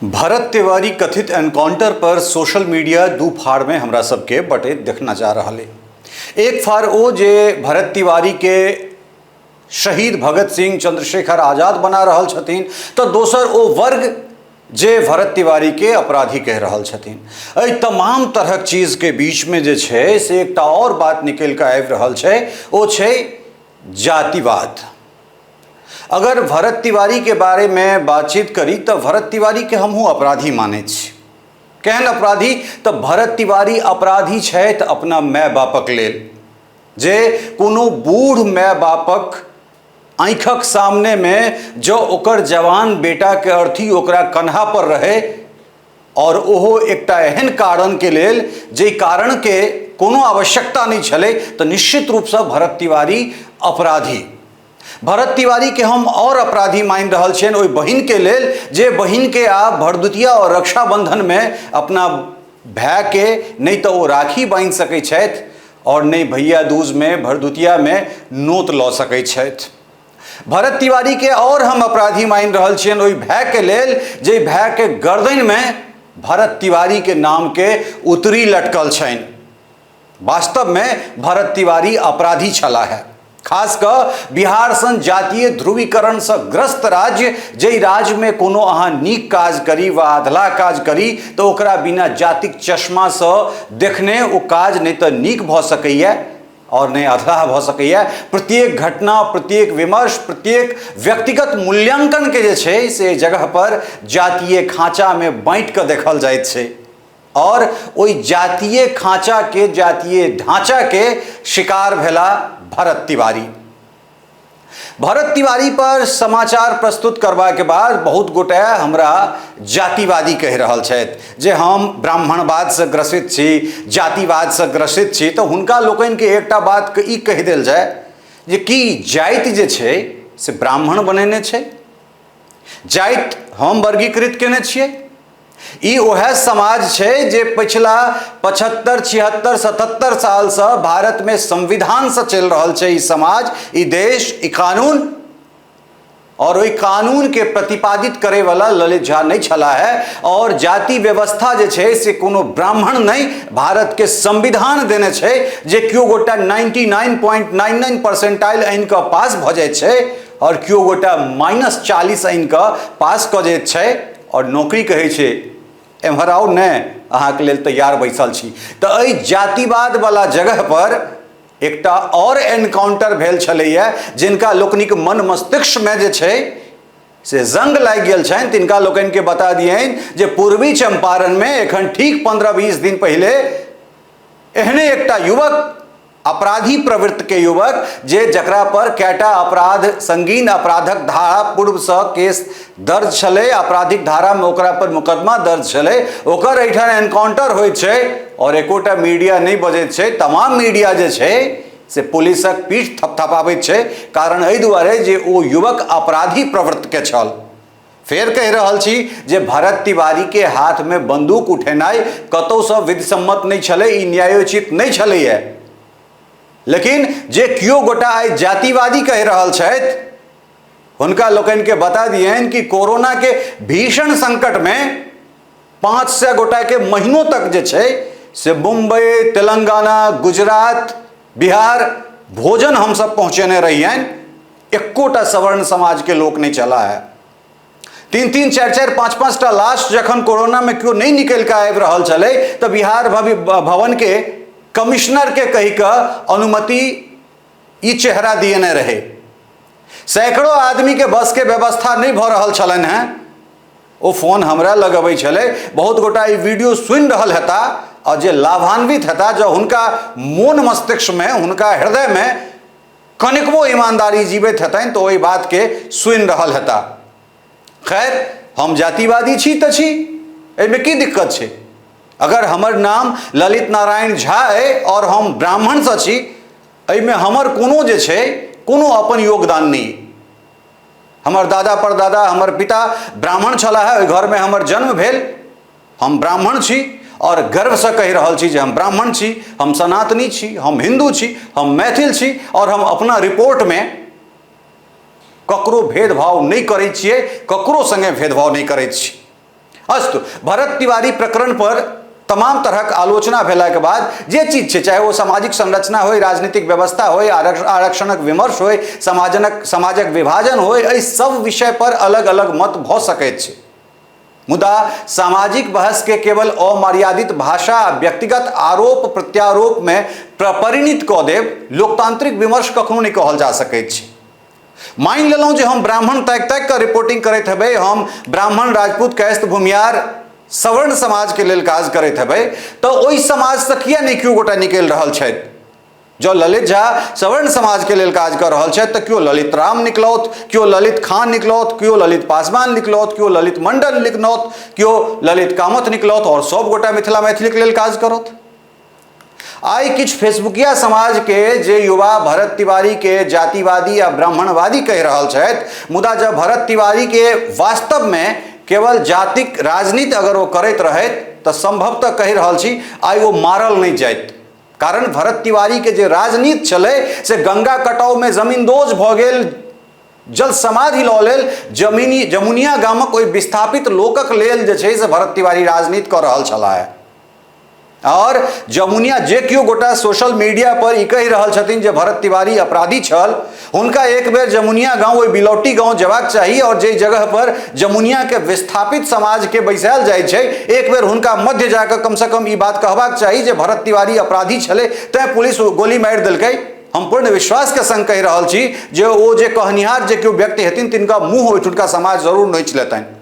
भरत तिवारी कथित एनकाउंटर पर social media दू फाड़ में हमरा सबके बटैत देखना जा रहल अइ। एक फाड़ ओ जे भरत तिवारी के शहीद भगत सिंह, चंद्रशेखर आजाद बना रहल छथिन, तऽ दोसर ओ वर्ग जे भरत तिवारी के अपराधी कहि रहल छथिन। एहि तमाम तरहक चीज के बीच में जे छै से एकटा और बात निकलि कऽ आबि रहल छै, ओ छै जातिवाद। अगर भरत तिवारी के बारे में बातचीत करी तऽ भरत तिवारी के हमहूँ अपराधी मानै छी। केहन अपराधी? तऽ भरत तिवारी अपराधी छथि अपना माय बापक लेल, जे कोनो बूढ़ माय बापक आँखिक सामने में जँ ओकर जवान बेटा के अर्थी ओकरा कन्हा पर रहे और ओहो एकटा एहन कारण के लेल जे कारण के कोनो आवश्यकता नहीं छलै, तऽ निश्चित रूपसँ भरत तिवारी अपराधी। भरत तिवारी के हम और अपराधी मानि रहल छियनि ओहि बहिन के लेल जे बहिन के आब भरदुतिया और रक्षाबंधन में अपना भाय के नहि तऽ ओ राखी बान्हि सकै छथि और नहि भैया दूज में भरदुतिया में नोत लऽ सकै छथि। भरत तिवारी के और हम अपराधी मानि रहल छियनि ओहि भाय के लेल जे भाय के गर्दन में भरत तिवारी के नाम के उतरी लटकल छनि। वास्तव में भरत तिवारी अपराधी छला है। खास कऽ बिहार सन जातीय ध्रुवीकरण से ग्रस्त राज्य, जाहि राज्य में कोनो अहाँ नीक काज करी वा अधलाह काज करी तऽ ओकरा बिना जातिक चश्मा से देखने ओ काज नहि तऽ नीक भऽ सकैए और नहि अधलाह भऽ सकैए। प्रत्येक घटना, प्रत्येक विमर्श, प्रत्येक व्यक्तिगत मूल्यांकन के जे छै से जगह पर जातीय खाँचा में बाँटि कऽ देखल जाइत छै और ओहि जातीय खाँचा के, जातीय ढांचा के शिकार भेला भरत तिवारी। भरत तिवारी पर समाचार प्रस्तुत करबा के बाद बहुत गोटे हमरा जातिवादी कहि रहल छथि जे हम ब्राह्मणवाद से ग्रसित छी, जातिवाद से ग्रसित छी। तऽ हुनका लोकनि के एकटा बात ई कहि देल जाय जे की जाति जे छै से ब्राह्मण बनेने छै? जाति हम वर्गीकृत केने छियै? ई ओएह समाज छै जे पिछला 75 76 77 सालसँ भारतमे संविधानसँ चलि रहल छै ई समाज, ई देश, ई कानून। और ओहि कानूनके प्रतिपादित करैवला ललित झा नहि छलाह है। और जाति व्यवस्था जे छै से कोनो ब्राह्मण नहि, भारतके संविधान देने छै जे केओ गोटा 99.99 परसेंटाइल आनि कऽ पास भऽ जाइ छै और केओ गोटा -40 आनि कऽ पास कऽ जाइत छै और नौकरी कहै छै एम्हर आउ ने, अहाँके लेल तैयार बैसल छी। तऽ एहि जातिवादवला जगह पर एकटा और एनकाउंटर भेल छलैए, जिनका लोकनिक मन मस्तिष्कमे जे छै से जंग लागि गेल छनि, तिनका लोकनिके बता दियनि जे पूर्वी चंपारणमे एखन ठीक 15-20 दिन पहिले एहने एकटा युवक, अपराधी प्रवृत्ति के युवक, जे जकरा पर कएटा अपराध, संगीन अपराधक धारा पूर्वसँ केस दर्ज छलै, आपराधिक धारामे ओकरा पर मुकदमा दर्ज छलै, ओकर एहिठाम एनकाउंटर होइत छै और एकोटा मीडिया नहि बजैत छै। तमाम मीडिया जे छै से पुलिसक पीठ थपथपाबैत छै, कारण एहि दुआरे जे ओ युवक अपराधी प्रवृत्ति के छल। फेर कहि रहल छी जे भरत तिवारी के हाथ में बंदूक उठेनाइ कतौसँ विधिसम्मत नहि छलै, ई न्यायोचित नहि छलैए। लेकिन जे केओ गोटा आइ जातिवादी कहि रहल छथि हुनका लोकनिके बता दियनि कि कोरोना के भीषण संकट में 500 गोटा के महीनों तक जे छै से मुंबई, तेलंगाना, गुजरात, बिहार भोजन हमसब पहुँचेने रहियनि, एकोटा सवर्ण समाज के लोक नहीं चला है। 3-3 4-4 5-5 टा लाश जखन कोरोना में केओ नहीं निकलि कऽ आबि रहल छलै तऽ बिहार भवन के कमिश्नर के कहि कऽ अनुमति ई चेहरा दिएने रहे। सैकड़ों आदमी के बस के व्यवस्था नहीं भऽ रहल छलनि हेँ, ओ फोन हमरा लग अबै छलै। बहुत गोटा ई वीडियो सुनि रहल हेता और जे लाभान्वित हेता, जँ हुनका मोन मस्तिष्क में, हुनका हृदय में कनिकबो ईमानदारी जीवैत हेतनि तऽ ओहि बातके सुनि रहल हेता। खैर, हम जातिवादी छी तऽ छी, एहिमे की दिक्कत छै? अगर हमर नाम ललित नारायण झा अइ और हम ब्राह्मणसँ छी, एहिमे हमर कोनो जे छै कोनो अपन योगदान नहि। हमर दादा परदादा, हमर पिता ब्राह्मण छलाह, ओहि घरमे हमर जन्म भेल, हम ब्राह्मण छी और गर्वसँ कहि रहल छी जे हम ब्राह्मण छी, हम सनातनी छी, हम हिंदू छी, हम मैथिल छी और हम अपना रिपोर्टमे ककरो भेदभाव नहि करै छियै, ककरो संगे भेदभाव नहि करै छी। अस्तु, भरत तिवारी प्रकरण पर तमाम तरहक आलोचना भेलाके बाद जे चीज छै, चाहे ओ सामाजिक संरचना होय, राजनीतिक व्यवस्था होय, आरक्षणक विमर्श होय, समाजक विभाजन होय, एहि सब विषय पर अलग अलग मत भऽ सकैत छै। मुदा सामाजिक बहस के केवल अमर्यादित भाषा आ व्यक्तिगत आरोप प्रत्यारोप में परिणित कऽ देब लोकतांत्रिक विमर्श कखनो नहि कहल जा सकैत छै। मानि लेलहुँ जे हम ब्राह्मण ताकि ताकि कऽ रिपोर्टिंग करैत हेबै, हम ब्राह्मण, राजपूत, कायस्थ, भूमिहार, सवर्ण समाजके लेल काज करैत हेबै, तऽ ओहि समाजसँ किया नहि केओ गोटा निकलि रहल छथि? जँ ललित झा सवर्ण समाजके लेल काज कऽ रहल छथि तऽ केओ ललित राम निकलौथ, केओ ललित खान निकलौथ, केओ ललित पासवान निकलौथ, केओ ललित मंडल निकलौथ, केओ ललित कामत निकलौथ, आओर सब गोटा मिथिला मैथिलीके लेल काज करत। आइ किछु फेसबुकिया समाजके जे युवा भरत तिवारीके जातिवादी आ ब्राह्मणवादी कहि रहल छथि, मुदा जब भरत तिवारीके वास्तवमे केवल जातिक राजनीति अगर ओ करैत रहैत तऽ संभवतः कहि रहल छी आइ ओ मारल नहि जाइत। कारण भरत तिवारी के जे राजनीति छलै से गंगा कटाव में जमींदोज भऽ गेल, जल समाधि लऽ लेल, जमीनी जमुनिया गामक ओहि विस्थापित लोकक लेल जे छै से भरत तिवारी राजनीति कऽ रहल छलाह। और जमुनिया जे केओ गोटा सोशल मीडिया पर ई कहि रहल छथिन जे भरत तिवारी अपराधी छल, हुनका एक बेर जमुनिया गांव, ओहि बिलौटी गांव जेबाक चाही और जे जगह पर जमुनिया के विस्थापित समाज के बैसायल जाइ छै, एक बेर हुनका मध्य जाकर कम से कम ई बात कहबाक चाही जे भरत तिवारी अपराधी छलै, तैं पुलिस गोली मारि देलकै। हम पूर्ण विश्वास के संग कहि रहल छी जे ओ जे कहनिहार जे केओ व्यक्ति हेथिन तिनका मुँह ओहिठुनका समाज जरूर नोचि लेतनि।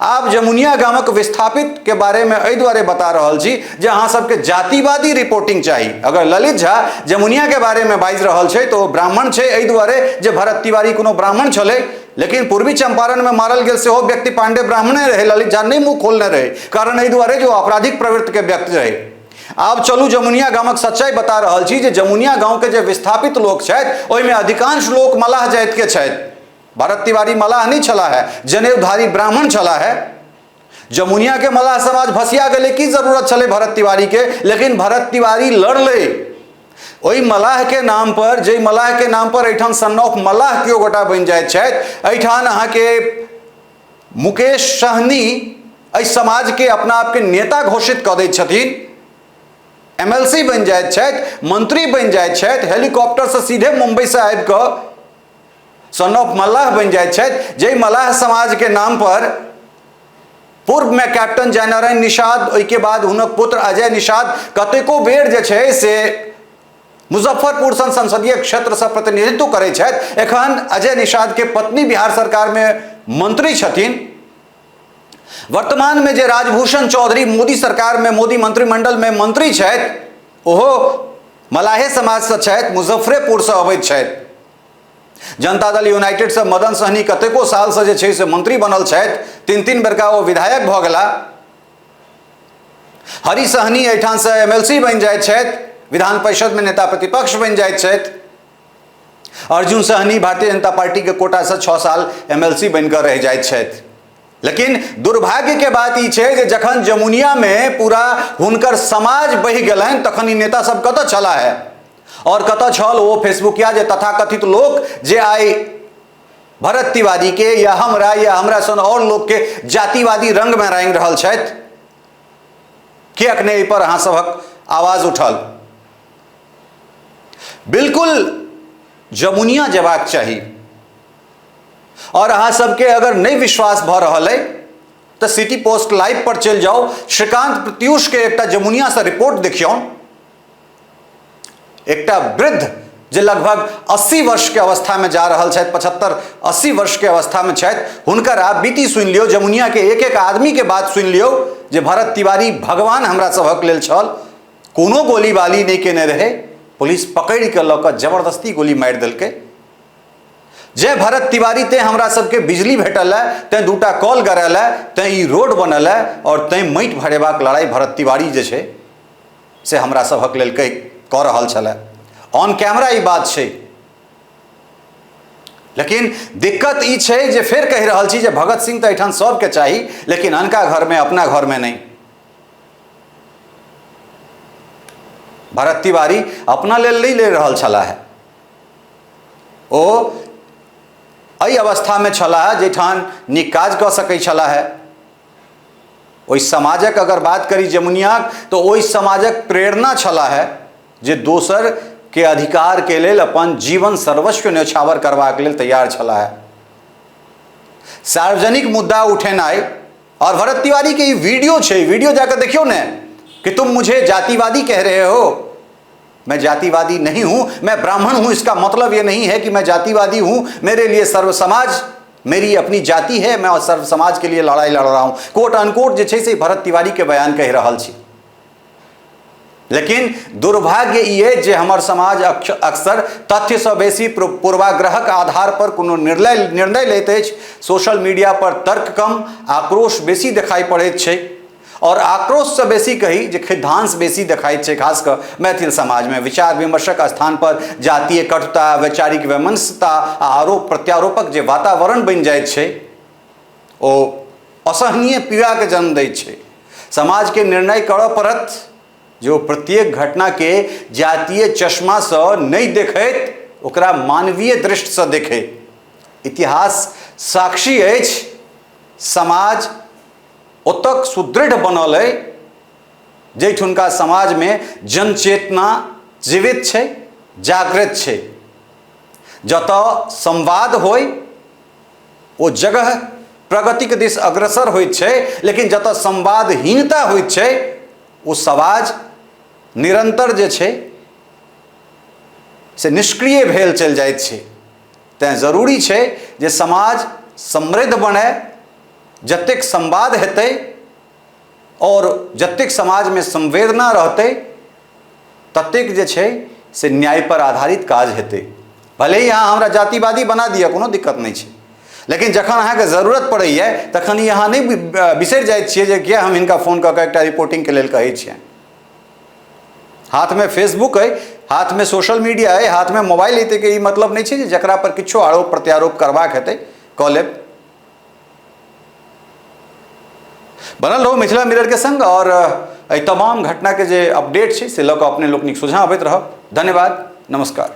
आब जमुनिया गामक विस्थापित के बारे में एहि दुआरे बता रहल छी जे अहाँ सबके जातिवादी रिपोर्टिंग चाही। अगर ललित झा जमुनिया के बारे में बाजि रहल छै तऽ ओ ब्राह्मण छै एहि दुआरे जे भरत तिवारी कोनो ब्राह्मण छलै, लेकिन पूर्वी चंपारण में मारल गेल सेहो व्यक्ति पांडे ब्राह्मणे रहे, ललित झा नहि मुँह खोलने रहे, कारण एहि दुआरे जे ओ आपराधिक प्रवृत्ति के व्यक्ति रहे। आब चलू जमुनिया गामक सच्चाई बता रहल छी जे जमुनिया गाँव के जे विस्थापित लोक छथि ओहिमे अधिकांश लोक मलाह जाति के छथि। भरत तिवारी मलाह नहीं छला है, जनेऊधारी ब्राह्मण छला है। जमुनिया के मलाह समाज भसिया गेलै, की जरूरत छलै भरत तिवारी के? लेकिन भरत तिवारी लड़लै ओहि मलाह के नाम पर, जे मलाह के नाम पर एहिठाम सन ऑफ मलाह केओ गोटा बनि जाइत छथि। एहिठाम अहाँके मुकेश सहनी एहि समाज के अपना आपके नेता घोषित कऽ दैत छथिन, एमएलसी बनि जाइत छथि, मंत्री बनि जाइत छथि, हेलीकॉप्टर से सीधे मुंबई से आबि कऽ सन ऑफ मल्लाह बनि जाइत छथि। जाहि मल्लाह समाज के नाम पर पूर्व में कैप्टन जयनारायण निषाद, ओहिके बाद हुनक पुत्र अजय निषाद कतेको बेर जे छै से मुजफ्फरपुर सन संसदीय क्षेत्र से प्रतिनिधित्व करै छथि। एखन अजय निषाद के पत्नी बिहार सरकार में मंत्री छथिन। वर्तमान में जे राजभूषण चौधरी मोदी सरकार में, मोदी मंत्रिमंडल में मंत्री छथि, ओहो मलाहे समाज से छथि, मुजफ्फरेपुर से अबैत छथि। जनता दल यूनाइटेड से मदन सहनी कतेको साल से जे छै से मंत्री बनल छथि, तीन बेरका ओ विधायक भऽ गेला। हरि सहनी एहिठाम से एमएलसी बनि जाइत छथि, विधान परिषद में नेता प्रतिपक्ष बनि जाइत छथि। अर्जुन सहनी भारतीय जनता पार्टी के कोटा से 6 साल एमएलसी बनकर रहि जाइत छथि। लेकिन दुर्भाग्य के बात ई छै जे जखन जमुनिया में पूरा हुनकर समाज बहि गेलनि तखन ई नेता सब कतऽ छला है और कतऽ छल ओ फेसबुकिया जे तथाकथित लोक जे आइ भरत तिवारी के या हमरा सन और लोक के जातिवादी रंग में रंगि रहल छथि। किएक नहि एहि पर अहाँ सभक आवाज उठल? बिल्कुल जमुनिया जेबाक चाही। और अहाँ सबके अगर नहीं विश्वास भऽ रहल अइ तऽ सिटी पोस्ट लाइव पर चलि जाउ, श्रीकांत प्रत्यूष के एकटा जमुनिया से रिपोर्ट देखियौ। एकटा वृद्ध जे लगभग 80 वर्ष के अवस्था में जा रहल छथि, 75-80 वर्ष के अवस्था में छथि, हुनकर आप बीती सुनि लियौ, जमुनिया के एक एक आदमी के बात सुनि लियौ जे भरत तिवारी भगवान हमरा सभक लेल छल, कोनो गोली बाली नहि केने रहै, पुलिस पकड़ि कऽ लऽ कऽ जबरदस्ती गोली मारि देलकै। जय भरत तिवारी तें हमरा सबके बिजली भेटल है, तें दूटा कल गड़ल है, तें ई रोड बनल है और तें माटि भरेबाक लड़ाई भरत तिवारी जे छै से हमरा सभक लेल कहि कऽ रहल छलै। ऑन कैमरा ई बात छै। लेकिन दिक्कत ई छै जे फेर कहि रहल छी जे भगत सिंह तऽ एहिठाम सबके चाही, लेकिन अनका घरमे अपना घरमे नहि। भरत तिवारी अपना लेल नहि लड़ि रहल छलाह है, ओ एहि अवस्थामे छलाह जाहिठाम नीक काज कऽ सकै छलाह है। ओहि समाजक अगर बात करी जमुनियाक, तऽ ओहि समाजक प्रेरणा छलाह है जे दोसर के अधिकार के लेल अपन जीवन सर्वस्व न्योछावर करबाक लेल तैयार छलाह है। सार्वजनिक मुद्दा उठेनाइ, और भरत तिवारी के ई वीडियो छै, वीडियो जाकर देखियौ ने कि तुम मुझे जातिवादी कह रहे हो, मैं जातिवादी नहीं हूं, मैं ब्राह्मण हूं, इसका मतलब यह नहीं है कि मैं जातिवादी हूं, मेरे लिए सर्व समाज मेरी अपनी जाति है, मैं सर्व समाज के लिए लड़ाई लड़ रहा हूं। कोट अनकोट जे छै से भरत तिवारी के बयान कहि रहल छी। लेकिन दुर्भाग्य ई अछि जे हमर समाज अक्सर तथ्यसँ बेसी पूर्वाग्रहक आधार पर कोनो निर्णय लैत अछि। सोशल मीडिया पर तर्क कम, आक्रोश बेसी देखाइ पड़ैत छै, और आक्रोशसँ बेसी कही जे खिद्धांश बेसी देखाइत छै, खास कऽ मैथिल समाजमे। विचार विमर्शक स्थान पर जातीय कटुता, वैचारिक वैमनस्यता आ आरोप प्रत्यारोपक जे वातावरण बनि जाइत छै ओ असहनीय पीड़ाके जन्म दैत छै। समाजके निर्णय करऽ पड़त जे ओ प्रत्येक घटनाके जातीय चश्मासँ नहि देखैत ओकरा मानवीय दृष्टिसँ देखै। इतिहास साक्षी अछि, समाज ओतक सुदृढ़ बनल अइ जाहिठुनका समाजमे जनचेतना जीवित छै, जागृत छै। जतऽ संवाद होइ ओ जगह प्रगतिके दिस अग्रसर होइत छै, लेकिन जतऽ संवादहीनता होइत छै ओ समाज निरन्तर जे छै से निष्क्रिय भेल चलि जाइत छै। तैँ जरूरी छै जे समाज समृद्ध बनय, जतेक संवाद हेतै और जतेक समाजमे संवेदना रहतै ततेक जे छै से न्याय पर आधारित काज हेतै। भले ही अहाँ हमरा जातिवादी बना दिअ, कोनो दिक्कत नहि छै, लेकिन जखन अहाँके जरूरत पड़ैए तखन ई अहाँ नहि बिसरि जाइत छियै जे किया हम हिनका फोन कऽ कऽ एकटा रिपोर्टिंगके लेल कहै छियनि। हाथमे फेसबुक अइ, हाथमे सोशल मीडिया अइ, हाथमे मोबाइल अइ, ताहिके ई मतलब नहि छै जे जकरा पर किछो आरोप प्रत्यारोप करबाक हेतै कऽ लेब। बनल रहू मिथिला मिरर के संग और एहि तमाम घटना के जे अपडेट छै से लऽ कऽ अपने लोकनिक सोझाँ अबैत रहब। धन्यवाद, नमस्कार।